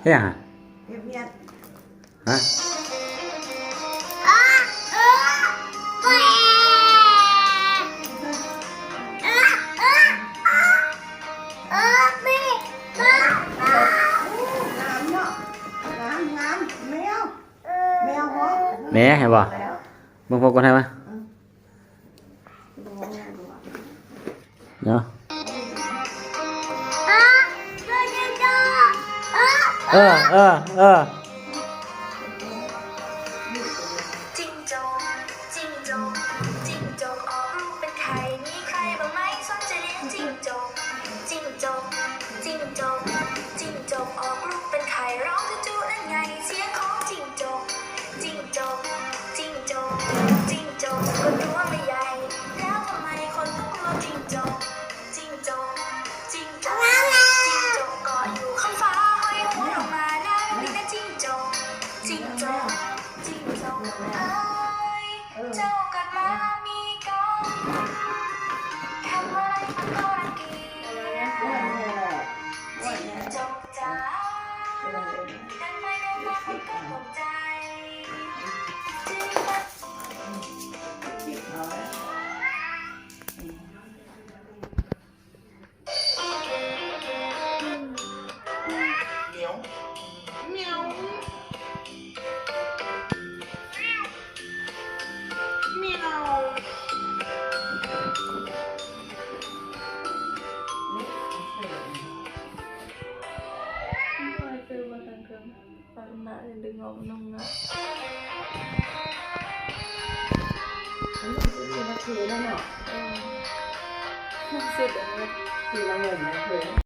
ເຮັດຫຍັງຫັ້ນ? ເຮັດວຽກ. ຮະ? ງາມເນາະ ງາມ ງາມ ແມວ ແມວເນາະ ແມວ ເຫັນບໍ່? ເບິ່ງພວກກ່ອນໃຫ້ມາ. ເນາະ ເອີ ເອີ ເອີ. ຈິ້ງຈົກ ຈິ້ງຈົກ ຈິ້ງຈົກອອກລູກເປັນໄຂ່ ມີໃຜບ້າງໄໝສົນໃຈລ້ຽງຈິ້ງຈົກ? ຈິ້ງຈົກ ຈິ້ງຈົກ ຈິ້ງຈົກອອກລູກເປັນໄຂ່ ຮ້ອງຈູ້ໆນັ້ນໄງ ສຽງຂອງຈິ້ງຈົກ. ຈິ້ງຈົກ ຈິ້ງຈົກ ຈິ້ງຈົກກໍຕົວໄມ່ໃຫຍ່ ແລ້ວທຳໄມຄົນຕ້ອງກົວຈິ້ງຈົກ? ຈິ້ງຈົກ ຈິ້ງຈົກ ຈິ້ງຈົກເກາະຢູ່ຂ້າງຟ້າ ຫ້ອຍຫົວລົງມາ ໜ້າມີແຕ່ຈິ້ງຈົກ. ຈິ້ງຈົກ ຈິ້ງຈົກເອີຍ ເຈົ້າເກີດມາມີກຳ ທຳອາໄລມັນກໍລັງກຽດ ຈິ້ງຈົກ ຈ້າ ເດີນໄປເດີນມາຄົນກໍຕົກໃຈ. ປາກໜ້າດຶງອອກໜຶ່ງເນາະ ມັນຄືນາເທແລ້ວເນາະ ເອີ ມັນສຸດອັນນີ້ ຄືນ້ຳເງິນນະເພິ່ນ.